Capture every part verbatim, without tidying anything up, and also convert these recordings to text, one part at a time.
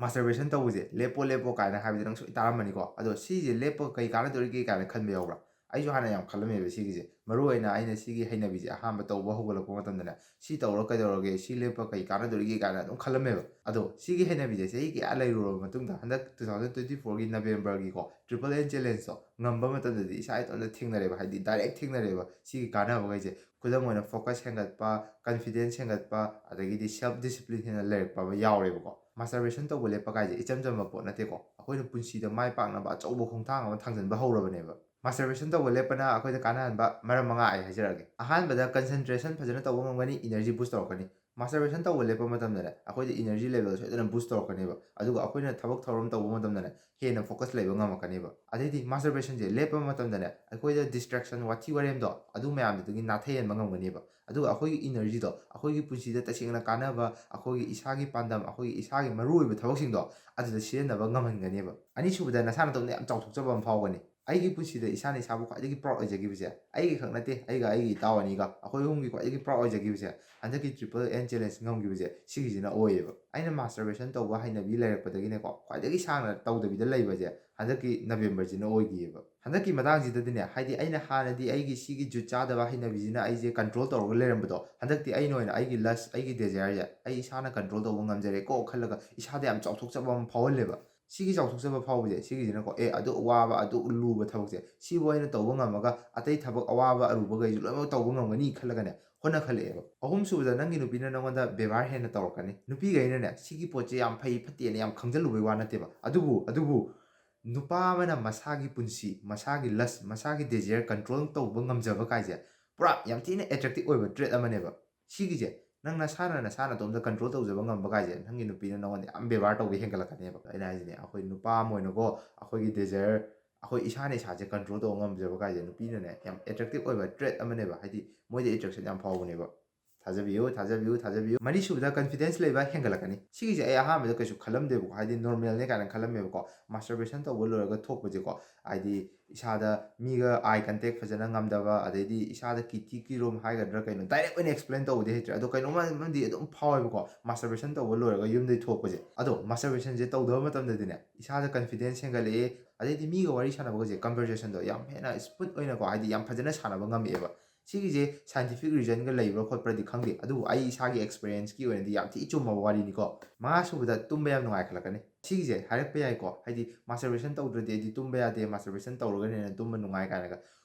Masturbation ꯇꯧꯕꯁꯦ ꯂꯦꯞꯄꯣ ꯂꯦꯞꯄꯣ ꯀꯥꯏꯅ ꯍꯥꯏꯕꯗꯤ ꯅꯪ ꯁꯣꯏ ꯇꯥꯔꯝꯃꯅꯤꯀꯣ꯫ ꯑꯗꯣ ꯁꯤꯁꯦ ꯂꯦꯞꯄꯒ ꯀꯩ ꯀꯥꯟꯅꯗꯧꯔꯤꯒꯦ ꯀꯥꯏꯅ ꯈꯟꯕ ꯌꯥꯎꯕ꯭ꯔꯥ? ꯑꯩꯁꯨ ꯍꯥꯟꯅ ꯌꯥꯝ ꯈꯜꯂꯝꯃꯦꯕ ꯁꯤꯒꯤꯁꯦ꯫ ꯃꯔꯨ ꯑꯣꯏꯅ ꯑꯩꯅ ꯁꯤꯒꯤ ꯍꯩꯅꯕꯤꯁꯦ ꯑꯍꯥꯟꯕ ꯇꯧꯕ ꯍꯧꯒꯠꯂꯛꯄ ꯃꯇꯝꯗꯅꯦ, ꯁꯤ ꯇꯧꯔ ꯀꯩꯗꯧꯔꯒꯦ, ꯁꯤ ꯂꯦꯞꯄ ꯀꯩ ꯀꯥꯟꯅꯗꯧꯔꯤꯒꯦ ꯀꯥꯏꯅ ꯑꯗꯨꯝ ꯈꯜꯂꯝꯃꯦꯕ꯫ ꯑꯗꯣ ꯁꯤꯒꯤ ꯍꯩꯅꯕꯤꯁꯦ ꯆꯍꯤ ꯀꯌꯥ ꯂꯩꯔꯨꯔꯕ ꯃꯇꯨꯡꯗ, ꯍꯟꯗꯛ two thousand twenty fourꯒꯤ Novemberꯒꯤꯀꯣ triple N challengeꯇꯣ ꯉꯝꯕ ꯃꯇꯝꯗꯗꯤ ꯏꯁꯥ ꯏꯇꯣꯝꯇ ꯊꯦꯡꯅꯔꯦꯕ, ꯍꯥꯏꯗꯤ direct ꯊꯦꯡꯅꯔꯦꯕ ꯁꯤꯒꯤ ꯀꯥꯟꯅꯕꯈꯩꯁꯦ꯫ ꯈꯨꯗꯝ ꯑꯣꯏꯅ focus ꯍꯦꯟꯒꯠꯄ, confidence ꯍꯦꯟꯒꯠꯄ, ꯑꯗꯒꯤꯗꯤ self discipline ꯍꯦꯟꯅ ꯂꯩꯔꯛꯄ ꯑꯃ ꯌꯥꯎꯔꯦꯕꯀꯣ꯫ Masturbation ꯇꯧꯕ ꯂꯦꯞꯄ ꯀꯥꯏꯁꯦ ꯏꯆꯝ ꯆꯝꯕ ꯄꯣꯠ ꯅꯠꯇꯦꯀꯣ꯫ ꯑꯩꯈꯣꯏꯅ ꯄꯨꯟꯁꯤꯗ ꯃꯥꯏ ꯄꯥꯛꯅꯕ ꯑꯆꯧꯕ ꯈꯣꯡꯊꯥꯡ ꯑꯃ ꯊꯥꯡꯖꯤꯟꯕ ꯍꯧꯔꯕꯅꯦꯕ꯫ Masturbation ꯇꯧꯕ ꯂꯦꯞꯄꯅ ꯑꯩꯈꯣꯏꯗ ꯀꯥꯟꯅꯍꯟꯕ ꯃꯔꯝ ꯃꯉꯥ ꯑꯩ ꯍꯥꯏꯖꯔꯛꯑꯒꯦ꯫ ꯑꯍꯥꯟꯕꯗ, concentration ꯐꯖꯅ ꯇꯧꯕ ꯉꯝꯒꯅꯤ, energy boost ꯇꯧꯔꯛꯀꯅꯤ꯫ Masturbation ꯇꯧꯕ ꯂꯦꯞꯄ ꯃꯇꯝꯗꯅꯦ, ꯑꯩꯈꯣꯏꯗ energy level ꯁꯣꯏꯗꯅ boost ꯇꯧꯔꯛꯀꯅꯦꯕ꯫ ꯑꯗꯨꯒ ꯑꯩꯈꯣꯏꯅ ꯊꯕꯛ ꯊꯧꯔꯝ ꯇꯧꯕ ꯃꯇꯝꯗꯅꯦ, ꯍꯦꯟꯅ focus ꯂꯩꯕ ꯉꯝꯃꯛꯀꯅꯦꯕ꯫ ꯑꯗꯩꯗꯤ masturbationꯁꯦ ꯂꯦꯞꯄ ꯃꯇꯝꯗꯅꯦ, ꯑꯩꯈꯣꯏꯗ distraction, ꯋꯥꯊꯤ ꯋꯥꯔꯦꯝꯗꯣ, ꯑꯗꯨ ꯃꯌꯥꯝꯗꯨꯗꯒꯤ ꯅꯥꯊꯩꯍꯟꯕ ꯉꯝꯒꯅꯦꯕ꯫ ꯑꯗꯨꯒ ꯑꯩꯈꯣꯏꯒꯤ energyꯗꯣ, ꯑꯩꯈꯣꯏꯒꯤ ꯄꯨꯟꯁꯤꯗ ꯇꯁꯦꯡꯅ ꯀꯥꯟꯅꯕ, ꯑꯩꯈꯣꯏꯒꯤ ꯏꯁꯥꯒꯤ ꯄꯥꯟꯗꯝ, ꯑꯩꯈꯣꯏꯒꯤ ꯏꯁꯥꯒꯤ ꯃꯔꯨꯑꯣꯏꯕ ꯊꯕꯛꯁꯤꯡꯗꯣ ꯑꯗꯨꯗ ꯁꯤꯖꯤꯟꯅꯕ ꯉꯝꯍꯟꯒꯅꯦꯕ꯫ ꯑꯅꯤꯁꯨꯕꯗ, ꯅꯁꯥ ꯅꯇꯣꯝꯇ ꯌꯥꯝ ꯆꯥꯎꯊꯣꯛꯆꯕ ꯑꯃ ꯐꯥꯎꯒꯅꯤ꯫ ꯑꯩꯒꯤ ꯄꯨꯟꯁꯤꯗ ꯏꯁꯥꯅ ꯏꯁꯥꯕꯨ ꯈ꯭ꯋꯥꯏꯗꯒꯤ proud ꯑꯣꯏꯖꯈꯤꯕꯁꯦ, ꯑꯩꯒꯤ ꯈꯛ ꯅꯠꯇꯦ, ꯑꯩꯒ ꯑꯩꯒꯤ ꯏꯇꯥꯎ ꯑꯅꯤꯒ, ꯑꯩꯈꯣꯏ ꯑꯍꯨꯝꯒꯤ ꯈ꯭ꯋꯥꯏꯗꯒꯤ proud ꯑꯣꯏꯖꯈꯤꯕꯁꯦ, ꯍꯟꯗꯛꯀꯤ triple N challenge ꯉꯝꯈꯤꯕꯁꯦ, ꯁꯤꯒꯤꯁꯤꯅ ꯑꯣꯏꯌꯦꯕ꯫ ꯑꯩꯅ masturbation ꯇꯧꯕ ꯍꯩꯅꯕꯤ ꯂꯩꯔꯛꯄꯗꯒꯤꯅꯦꯀꯣ, ꯈ꯭ꯋꯥꯏꯗꯒꯤ ꯁꯥꯡꯅ ꯇꯧꯗꯕꯤꯗ ꯂꯩꯕꯁꯦ ꯍꯟꯗꯛꯀꯤ Novemberꯁꯤꯅ ꯑꯣꯏꯈꯤꯑꯕ꯫ ꯍꯟꯗꯛꯀꯤ ꯃꯇꯥꯡꯁꯤꯗꯗꯤꯅꯦ, ꯍꯥꯏꯗꯤ ꯑꯩꯅ ꯍꯥꯟꯅꯗꯤ ꯑꯩꯒꯤ ꯁꯤꯒꯤ ꯖꯨꯠ ꯆꯥꯗꯕ ꯍꯩꯅꯕꯤꯁꯤꯅ ꯑꯩꯁꯦ control ꯇꯧꯔꯒ ꯂꯩꯔꯝꯕꯗꯣ, ꯍꯟꯗꯛꯇꯤ ꯑꯩꯅ ꯑꯣꯏꯅ ꯑꯩꯒꯤ lust, ꯑꯩꯒꯤ desireꯁꯦ ꯑꯩ ꯏꯁꯥꯅ control ꯇꯧꯕ ꯉꯝꯖꯔꯦꯀꯣ ꯈꯜꯂꯒ ꯏꯁꯥꯗ ꯌꯥꯝ ꯆꯥꯎꯊꯣꯛꯆꯕ ꯑꯃ ꯐꯥꯎꯍꯜꯂꯦꯕ꯫ ꯁꯤꯒꯤ ꯆꯥꯎꯊꯣꯛꯆꯕ ꯐꯥꯎꯕꯁꯦ, ꯁꯤꯒꯤꯁꯤꯅꯀꯣ, ꯑꯦ, ꯑꯗꯨ ꯋꯥꯕ, ꯑꯗꯨ ꯂꯨꯕ ꯊꯕꯛꯁꯦ ꯁꯤꯕꯨ ꯑꯩꯅ ꯇꯧꯕ ꯉꯝꯃꯒ ꯑꯇꯩ ꯊꯕꯛ ꯑꯋꯥꯕ ꯑꯔꯨꯕꯈꯩꯁꯨ ꯂꯣꯏꯅꯃꯛ ꯇꯧꯕ ꯉꯝꯒꯅꯤ ꯈꯜꯂꯒꯅꯦ ꯍꯣꯠꯅꯈꯠꯂꯛꯑꯦꯕ꯫ ꯑꯍꯨꯝꯁꯨꯕꯗ, ꯅꯪꯒꯤ ꯅꯨꯄꯤꯅ ꯅꯪꯉꯣꯟꯗ ꯕꯦꯕꯥꯔ ꯍꯦꯟꯅ ꯇꯧꯔꯛꯀꯅꯤ꯫ ꯅꯨꯄꯤꯈꯩꯅꯅꯦ ꯁꯤꯒꯤ ꯄꯣꯠꯁꯦ ꯌꯥꯝ ꯐꯩ ꯐꯠꯇꯦꯅ ꯌꯥꯝ ꯈꯪꯖꯜꯂꯨꯕꯩ ꯋꯥ ꯅꯠꯇꯦꯕ꯫ ꯑꯗꯨꯕꯨ, ꯑꯗꯨꯕꯨ ꯅꯨꯄꯥ ꯑꯃꯅ ꯃꯁꯥꯒꯤ ꯄꯨꯟꯁꯤ, ꯃꯁꯥꯒꯤ lust, ꯃꯁꯥꯒꯤ desire control ꯇꯧꯕ ꯉꯝꯖꯕ ꯀꯥꯏꯁꯦ ꯄꯨꯔꯥ ꯌꯥꯝ ꯊꯤꯅ attractive ꯑꯣꯏꯕ trait ꯑꯃꯅꯦꯕ꯫ ꯁꯤꯒꯤꯁꯦ ꯅꯪ ꯅꯁꯥꯅ ꯅꯁꯥ ꯅꯇꯣꯝꯇ control ꯇꯧꯖꯕ ꯉꯝꯕ ꯀꯥꯏꯁꯦ ꯅꯪꯒꯤ ꯅꯨꯄꯤꯅ ꯅꯉꯣꯟꯗ ꯌꯥꯝ ꯕꯦꯕꯥꯔ ꯇꯧꯕ ꯍꯦꯟꯒꯠꯂꯛꯀꯅꯦꯕ꯫ ꯑꯩꯅ ꯍꯥꯏꯁꯤꯅꯦ, ꯑꯩꯈꯣꯏ ꯅꯨꯄꯥ ꯑꯃ ꯑꯣꯏꯅꯀꯣ, ꯑꯩꯈꯣꯏꯒꯤ desire, ꯑꯩꯈꯣꯏ ꯏꯁꯥꯅ ꯏꯁꯥꯁꯦ control ꯇꯧꯕ ꯉꯝꯖꯕ ꯀꯥꯏꯁꯦ ꯅꯨꯄꯤꯅꯅꯦ ꯌꯥꯝ attractive ꯑꯣꯏꯕ trait ꯑꯃꯅꯦꯕ, ꯍꯥꯏꯗꯤ ꯃꯣꯏꯗ attraction ꯌꯥꯝ ꯐꯥꯎꯕꯅꯦꯕ꯫ ꯊꯥꯖꯕꯤꯌꯨ, ꯊꯥꯖꯕꯤꯌꯨ, ꯊꯥꯖꯕꯤꯌꯨ꯫ ꯃꯔꯤꯁꯨꯕꯗ, confidence ꯂꯩꯕ ꯍꯦꯟꯒꯠꯂꯛꯀꯅꯤ꯫ ꯁꯤꯒꯤꯁꯦ ꯑꯩ ꯑꯍꯥꯟꯕꯗ ꯀꯩꯁꯨ ꯈꯜꯂꯝꯗꯦꯕꯀꯣ, ꯍꯥꯏꯗꯤ normalꯅꯦ ꯀꯥꯏꯅ ꯈꯜꯂꯝꯃꯦꯕꯀꯣ꯫ Masturbation ꯇꯧꯕ ꯂꯣꯏꯔꯒ ꯊꯣꯛꯄꯁꯦꯀꯣ, ꯍꯥꯏꯗꯤ ꯏꯁꯥꯗ ꯃꯤꯒ eye contact ꯐꯖꯅ ꯉꯝꯗꯕ, ꯑꯗꯩꯗꯤ ꯏꯁꯥꯗ ꯀꯤꯊꯤ ꯀꯤꯔꯣꯝ ꯍꯥꯏꯒꯗ꯭ꯔꯥ ꯀꯩꯅꯣ, direct ꯑꯣꯏꯅ explain ꯇꯧꯕꯗꯤ ꯍꯩꯇ꯭ꯔꯦ, ꯑꯗꯣ ꯀꯩꯅꯣꯝꯃ ꯑꯃꯗꯤ ꯑꯗꯨꯝ ꯐꯥꯎꯋꯦꯕꯀꯣ, masturbation ꯇꯧꯕ ꯂꯣꯏꯔꯒ ꯌꯨꯝꯗꯩ ꯊꯣꯛꯄꯁꯦ꯫ ꯑꯗꯣ masturbationꯁꯦ ꯇꯧꯗꯕ ꯃꯇꯝꯗꯗꯤꯅꯦ, ꯏꯁꯥꯗ confidence ꯍꯦꯟꯒꯠꯂꯛꯑꯦ, ꯑꯗꯩꯗꯤ ꯃꯤꯒ ꯋꯥꯔꯤ ꯁꯥꯟꯅꯕꯒꯁꯦ, conversationꯗꯣ ꯌꯥꯝ ꯍꯦꯟꯅ smooth ꯑꯣꯏꯅꯀꯣ, ꯍꯥꯏꯗꯤ ꯌꯥꯝ ꯐꯖꯅ ꯁꯥꯟꯅꯕ ꯉꯝꯃꯛꯑꯦꯕ꯫ ꯁꯤꯒꯤꯁꯦ scientific reasonꯒ ꯂꯩꯕ꯭ꯔꯥ ꯈꯣꯠꯄ꯭ꯔꯗꯤ ꯈꯪꯗꯦ, ꯑꯗꯨꯕꯨ ꯑꯩ ꯏꯁꯥꯒꯤ experienceꯀꯤ ꯑꯣꯏꯅꯗꯤ ꯌꯥꯝ ꯊꯤ ꯆꯨꯝꯃꯕ ꯋꯥꯔꯤꯅꯤꯀꯣ꯫ ꯃꯉꯥꯁꯨꯕꯗ, ꯇꯨꯝꯕ ꯌꯥꯝ ꯅꯨꯡꯉꯥꯏꯈꯠꯂꯛꯀꯅꯤ꯫ ꯁꯤꯒꯤꯁꯦ ꯍꯥꯏꯔꯛꯄ ꯌꯥꯏꯀꯣ, ꯍꯥꯏꯗꯤ masturbation ꯇꯧꯗ꯭ꯔꯗꯤ ꯑꯩꯗꯤ ꯇꯨꯝꯕ ꯌꯥꯗꯦ, masturbation ꯇꯧꯔꯒꯅ ꯍꯦꯟꯅ ꯇꯨꯝꯕ ꯅꯨꯡꯉꯥꯏ ꯀꯥꯏꯅꯒ꯫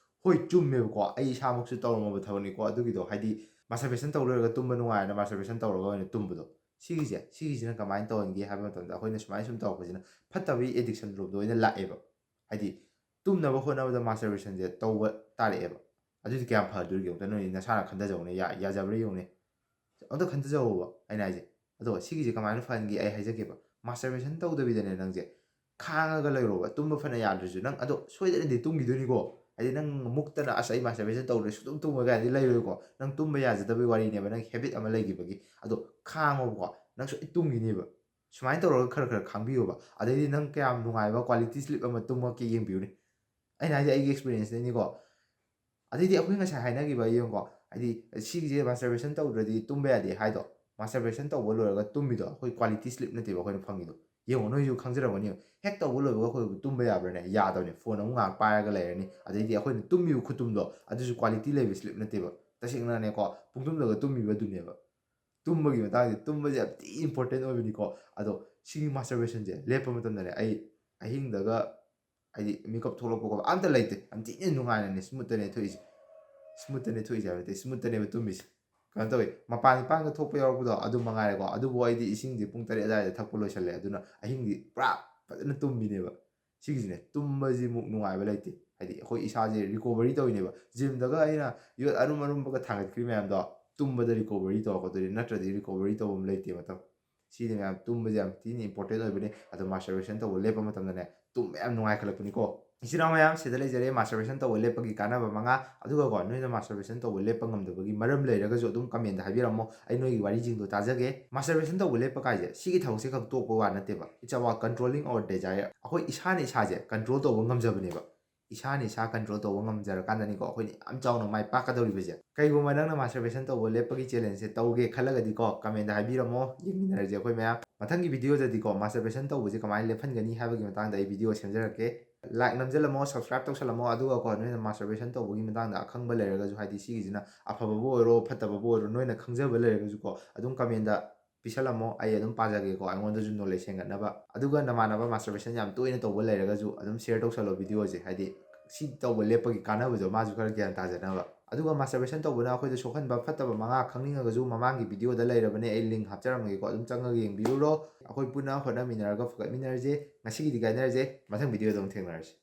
ꯍꯣꯏ, ꯆꯨꯝꯃꯦꯕꯀꯣ, ꯑꯩ ꯏꯁꯥꯃꯛꯁꯨ ꯇꯧꯔꯝꯃꯕ ꯊꯕꯛꯅꯤꯀꯣ꯫ ꯑꯗꯨꯒꯤꯗꯣ ꯍꯥꯏꯗꯤ masturbation ꯇꯧ ꯂꯣꯏꯔꯒ ꯇꯨꯝꯕ ꯅꯨꯡꯉꯥꯏꯅ masturbation ꯇꯧꯔꯒ ꯑꯣꯏꯅ ꯇꯨꯝꯕꯗꯣ, ꯁꯤꯒꯤꯁꯦ, ꯁꯤꯒꯤꯁꯤꯅ ꯀꯃꯥꯏꯅ ꯇꯧꯍꯟꯒꯦ ꯍꯥꯏꯕ ꯃꯇꯝꯗ, ꯑꯩꯈꯣꯏꯅ ꯁꯨꯃꯥꯏꯅ ꯁꯨꯝ ꯇꯧꯔꯛꯄꯁꯤꯅ ꯐꯠꯇꯕꯒꯤ addiction ꯔꯣꯝꯗ ꯑꯣꯏꯅ ꯂꯥꯛꯑꯦꯕ꯫ ꯍꯥꯏꯗꯤ ꯇꯨꯝꯅꯕ ꯍꯣꯠꯅꯕꯗ masturbationꯁꯦ ꯇꯧꯕ ꯇꯥꯔꯛꯑꯦꯕ꯫ ꯑꯗꯨꯗꯤ ꯀꯌꯥꯝ ꯐꯗꯣꯔꯤꯒꯦ ꯑꯝꯇ ꯅꯣꯏ ꯅꯁꯥꯅ ꯈꯟꯊꯖꯧꯅꯦ, ꯌꯥ-, ꯌꯥꯖꯕ꯭ꯔꯥ ꯌꯦꯡꯉꯨꯅꯦ꯫ ꯑꯝꯇ ꯈꯟꯊꯖꯧꯕ ꯑꯩꯅ ꯍꯥꯏꯁꯦ꯫ ꯑꯗꯣ ꯁꯤꯒꯤꯁꯦ ꯀꯃꯥꯏꯅ ꯐꯍꯟꯒꯦ ꯑꯩ ꯍꯥꯏꯖꯒꯦꯕ꯫ Masturbation ꯇꯧꯗꯕꯤꯗꯅꯦ ꯅꯪꯁꯦ ꯈꯥꯡꯉꯒ ꯂꯩꯔꯣꯕ, ꯇꯨꯝꯕ ꯐꯅ ꯌꯥꯗ꯭ꯔꯁꯨ꯫ ꯅꯪ ꯑꯗꯣ ꯁꯣꯏꯗꯅꯗꯤ ꯇꯨꯝꯈꯤꯗꯣꯏꯅꯤꯀꯣ꯫ ꯍꯥꯏꯗꯤ ꯅꯪ ꯃꯨꯛꯇꯅ "ꯑꯁ, ꯑꯩ masturbation ꯇꯧꯗ꯭ꯔꯦ, ꯁꯨꯡꯇꯨꯝ ꯇꯨꯝꯃꯣꯏ" ꯀꯥꯏꯅꯗꯤ ꯂꯩꯔꯣꯏꯀꯣ꯫ ꯅꯪ ꯇꯨꯝꯕ ꯌꯥꯖꯗꯕꯩ ꯋꯥꯔꯤꯅꯦꯕ, ꯅꯪ habit ꯑꯃ ꯂꯩꯈꯤꯕꯒꯤ꯫ ꯑꯗꯣ ꯈꯥꯡꯉꯣꯕꯀꯣ, ꯅꯪ ꯁꯣꯏ ꯇꯨꯝꯈꯤꯅꯦꯕ꯫ ꯁꯨꯃꯥꯏꯅ ꯇꯧꯔꯒ ꯈꯔ ꯈꯔ ꯈꯥꯡꯕꯤꯌꯣꯕ꯫ ꯑꯗꯩꯗꯤ ꯅꯪ ꯀꯌꯥꯝ ꯅꯨꯡꯉꯥꯏꯕ quality sleep ꯑꯃ ꯇꯨꯝꯃꯛꯀꯦ ꯌꯦꯡꯕꯤꯌꯨꯅꯦ꯫ ꯑꯩꯅ ꯍꯥꯏꯁꯦ ꯑꯩꯒꯤ experienceꯅꯤꯀꯣ꯫ ꯑꯗꯩꯗꯤ ꯑꯩꯈꯣꯏ ꯉꯁꯥꯏ ꯍꯥꯏꯅꯈꯤꯕ ꯌꯦꯡꯉꯨꯀꯣ, ꯍꯥꯏꯗꯤ ꯁꯤꯒꯤꯁꯦ masturbation ꯇꯧꯗ꯭ꯔꯗꯤ ꯇꯨꯝꯕ ꯌꯥꯗꯦ ꯍꯥꯏꯗꯣ, masturbation ꯇꯧꯕ ꯂꯣꯏꯔꯒ ꯇꯨꯝꯃꯤꯗꯣ ꯑꯩꯈꯣꯏ quality sleep ꯅꯠꯇꯦꯕ ꯑꯩꯈꯣꯏꯅ ꯐꯪꯉꯤꯗꯣ꯫ ꯌꯦꯡꯉꯣ, ꯅꯣꯏꯁꯨ ꯈꯪꯖꯔꯝꯒꯅꯤ꯫ ꯍꯦꯛ ꯇꯧꯕ ꯂꯣꯏꯕꯒ ꯑꯩꯈꯣꯏ ꯇꯨꯝꯕ ꯌꯥꯕ꯭ꯔꯥꯅꯦ? ꯌꯥꯗꯕꯅꯦ꯫ Phone ꯑꯃꯨꯛ ꯉꯥꯏꯍꯥꯛ ꯄꯥꯏꯔꯒ ꯂꯩꯔꯅꯤ, ꯑꯗꯩꯗꯤ ꯑꯩꯈꯣꯏꯅ ꯇꯨꯝꯃꯤꯕ ꯈꯨꯇꯨꯝꯗꯣ ꯑꯗꯨꯁꯨ quality ꯂꯩꯕ sleep ꯅꯠꯇꯦꯕ꯫ ꯇꯁꯦꯡꯅꯅꯦꯀꯣ, ꯄꯨꯡ ꯇꯨꯝꯗꯒ ꯇꯨꯝꯃꯤꯕ ꯑꯗꯨꯅꯦꯕ꯫ ꯇꯨꯝꯕꯒꯤ ꯃꯇꯥꯡꯁꯦ, ꯇꯨꯝꯕꯁꯦ ꯌꯥꯝ ꯊꯤ important ꯑꯣꯏꯕꯅꯤꯀꯣ꯫ ꯑꯗꯣ ꯁꯤꯒꯤ masturbationꯁꯦ ꯂꯦꯞꯄ ꯃꯇꯝꯗꯅꯦ, ꯑꯩ ꯑꯍꯤꯡꯗꯒ ꯍꯥꯏꯗꯤ ꯃꯤꯀꯞ ꯊꯣꯛꯂꯛꯄ ꯈꯣꯠꯄ ꯑꯝꯇ ꯂꯩꯇꯦ꯫ ꯌꯥꯝ ꯊꯤꯅ ꯅꯨꯡꯉꯥꯏꯅꯅꯦ smoothꯇꯅꯦ ꯊꯣꯛꯏꯁꯦ꯫ Smoothꯇꯅꯦ ꯊꯣꯛꯏꯁꯦ ꯍꯥꯏꯕ ꯅꯠꯇꯦ, smoothꯇꯅꯦꯕ ꯇꯨꯝꯃꯤꯁꯦ꯫ ꯀꯩꯅꯣ ꯇꯧꯋꯤ, ꯃꯄꯥꯟ ꯏꯄꯥꯟꯒ ꯊꯣꯛꯄ ꯌꯥꯎꯔꯛꯄꯗꯣ ꯑꯗꯨ ꯃꯉꯥꯏꯔꯦꯀꯣ꯫ ꯑꯗꯨꯕꯨ ꯑꯩꯗꯤ ꯏꯁꯤꯡꯁꯦ ꯄꯨꯡ ꯇꯔꯦꯠ ꯑꯗꯨꯋꯥꯏꯗ ꯊꯛꯄ ꯂꯣꯏꯁꯜꯂꯦ, ꯑꯗꯨꯅ ꯑꯍꯤꯡꯗꯤ ꯄꯨꯔꯥ ꯐꯖꯅ ꯇꯨꯝꯕꯤꯅꯦꯕ꯫ ꯁꯤꯒꯤꯁꯤꯅꯦ, ꯇꯨꯝꯕꯁꯤꯃꯨꯛ ꯅꯨꯡꯉꯥꯏꯕ ꯂꯩꯇꯦ꯫ ꯍꯥꯏꯗꯤ ꯑꯩꯈꯣꯏ ꯏꯁꯥꯁꯦ recovery ꯇꯧꯔꯤꯅꯦꯕ꯫ Gymꯗꯒ ꯑꯩꯅ ꯌꯣꯠ ꯑꯔꯨꯝ ꯑꯔꯨꯝꯕꯒ ꯊꯥꯡꯒꯠꯈ꯭ꯔꯤ ꯃꯌꯥꯝꯗꯣ ꯇꯨꯝꯕꯗ recovery ꯇꯧꯔꯛꯀꯗꯣꯏꯅꯤ, ꯅꯠꯇ꯭ꯔꯗꯤ recovery ꯇꯧꯕ ꯑꯃ ꯂꯩꯇꯦ ꯃꯇꯝ꯫ ꯁꯤꯅꯤ ꯃꯌꯥꯝ, ꯇꯨꯝꯕꯁꯦ ꯌꯥꯝ ꯊꯤꯅ important ꯑꯣꯏꯕꯅꯦ꯫ ꯑꯗꯣ masturbation ꯇꯧꯕ ꯂꯦꯞꯄ ꯃꯇꯝꯗꯅꯦ, ꯇꯨꯝꯕ ꯌꯥꯝ ꯅꯨꯡꯉꯥꯏꯈꯠꯂꯛꯄꯅꯤꯀꯣ꯫ ꯏꯆꯤꯟ ꯏꯅꯥꯎ ꯃꯌꯥꯝ, ꯁꯤꯗ ꯂꯩꯖꯔꯦ masturbation ꯇꯧꯕ ꯂꯦꯞꯄꯒꯤ ꯀꯥꯟꯅꯕ ꯃꯉꯥ꯫ ꯑꯗꯨꯒꯀꯣ, ꯅꯣꯏꯅ masturbation ꯇꯧꯕ ꯂꯦꯞꯄ ꯉꯝꯗꯕꯒꯤ ꯃꯔꯝ ꯂꯩꯔꯒꯁꯨ ꯑꯗꯨꯝ comment ꯍꯥꯏꯕꯤꯔꯝꯃꯣ, ꯑꯩ ꯅꯣꯏꯒꯤ ꯋꯥꯔꯤꯁꯤꯡꯗꯣ ꯇꯥꯖꯒꯦ꯫ Masturbation ꯇꯧꯕ ꯂꯦꯞꯄ ꯀꯥꯏꯁꯦ ꯁꯤꯒꯤ ꯊꯕꯛꯁꯦ ꯈꯛ ꯇꯣꯛꯄ ꯋꯥ ꯅꯠꯇꯦꯕ꯫ It's about controlling our desire. ꯑꯩꯈꯣꯏ ꯏꯁꯥꯅ ꯏꯁꯥꯁꯦ control ꯇꯧꯕ ꯉꯝꯖꯕꯅꯦꯕ꯫ ꯏꯁꯥꯅ ꯏꯁꯥ control ꯇꯧꯕ ꯉꯝꯖꯔꯀꯥꯟꯗꯅꯤꯀꯣ ꯑꯩꯈꯣꯏꯅ ꯌꯥꯝ ꯆꯥꯎꯅ ꯃꯥꯏ ꯄꯥꯛꯀꯗꯧꯔꯤꯕꯁꯦ꯫ ꯀꯩꯒꯨꯝꯕ ꯅꯪꯅ masturbation ꯇꯧꯕ ꯂꯦꯞꯄꯒꯤ challengeꯁꯦ ꯇꯧꯒꯦ ꯈꯜꯂꯒꯗꯤꯀꯣ, commentꯗ ꯍꯥꯏꯕꯤꯔꯝꯃꯣ, ꯌꯦꯡꯃꯤꯟꯅꯔꯁꯦ ꯑꯩꯈꯣꯏ ꯃꯌꯥꯝ꯫ ꯃꯊꯪꯒꯤ videoꯗꯗꯤꯀꯣ, masturbation ꯇꯧꯕꯁꯦ ꯀꯃꯥꯏꯅ ꯂꯦꯞꯍꯟꯒꯅꯤ ꯍꯥꯏꯕꯒꯤ ꯃꯇꯥꯡꯗ ꯑꯩ video ꯁꯦꯝꯖꯔꯛꯀꯦ꯫ Like ꯅꯝꯖꯜꯂꯝꯃꯣ, subscribe ꯇꯧꯁꯜꯂꯝꯃꯣ, ꯑꯗꯨꯒꯀꯣ, ꯅꯣꯏꯅ masturbation ꯇꯧꯕꯒꯤ ꯃꯇꯥꯡꯗ ꯑꯈꯪꯕ ꯂꯩꯔꯒꯁꯨ, ꯍꯥꯏꯗꯤ ꯁꯤꯒꯤꯁꯤꯅ ꯑꯐꯕꯕꯨ ꯑꯣꯏꯔꯣ ꯐꯠꯇꯕꯕꯨ ꯑꯣꯏꯔꯣ, ꯅꯣꯏꯅ ꯈꯪꯖꯕ ꯂꯩꯔꯒꯁꯨꯀꯣ, ꯑꯗꯨꯝ commentꯗ ꯄꯤꯁꯜꯂꯝꯃꯣ, ꯑꯩ ꯑꯗꯨꯝ ꯄꯥꯖꯒꯦꯀꯣ, ꯑꯩꯉꯣꯟꯗꯁꯨ knowledge ꯍꯦꯟꯒꯠꯅꯕ꯫ ꯑꯗꯨꯒ ꯅꯃꯥꯟꯅꯕ masturbation ꯌꯥꯝ ꯇꯣꯏꯅ ꯇꯧꯕ ꯂꯩꯔꯒꯁꯨ ꯑꯗꯨꯝ share ꯇꯧꯁꯜꯂꯣ videoꯁꯦ, ꯍꯥꯏꯗꯤ ꯁꯤ ꯇꯧꯕ ꯂꯦꯞꯄꯒꯤ ꯀꯥꯟꯅꯕꯗꯣ ꯃꯥꯁꯨ ꯈꯔ ꯒ꯭ꯌꯥꯟ ꯇꯥꯖꯅꯕ꯫ ꯑꯗꯨꯒ masturbation ꯇꯧꯕꯅ ꯑꯩꯈꯣꯏꯗ ꯁꯣꯛꯍꯟꯕ ꯐꯠꯇꯕ ꯃꯉꯥ ꯈꯪꯅꯤꯡꯉꯒꯁꯨ ꯃꯃꯥꯡꯒꯤ videoꯗ ꯂꯩꯔꯕꯅꯦ, ꯑꯩ link ꯍꯥꯞꯆꯔꯝꯃꯒꯦꯀꯣ, ꯑꯗꯨꯝ ꯆꯪꯉꯒ ꯌꯦꯡꯕꯤꯔꯨꯔꯣ꯫ ꯑꯩꯈꯣꯏ ꯄꯨꯟꯅ ꯍꯣꯠꯅꯃꯤꯟꯅꯔꯒ ꯐꯒꯠꯃꯤꯟꯅꯔꯁꯦ꯫ ꯉꯁꯤꯒꯤꯗꯤ ꯀꯥꯏꯅꯔꯁꯦ, ꯃꯊꯪ videoꯗ ꯑꯃꯨꯛ ꯊꯦꯡꯅꯔꯁꯦ꯫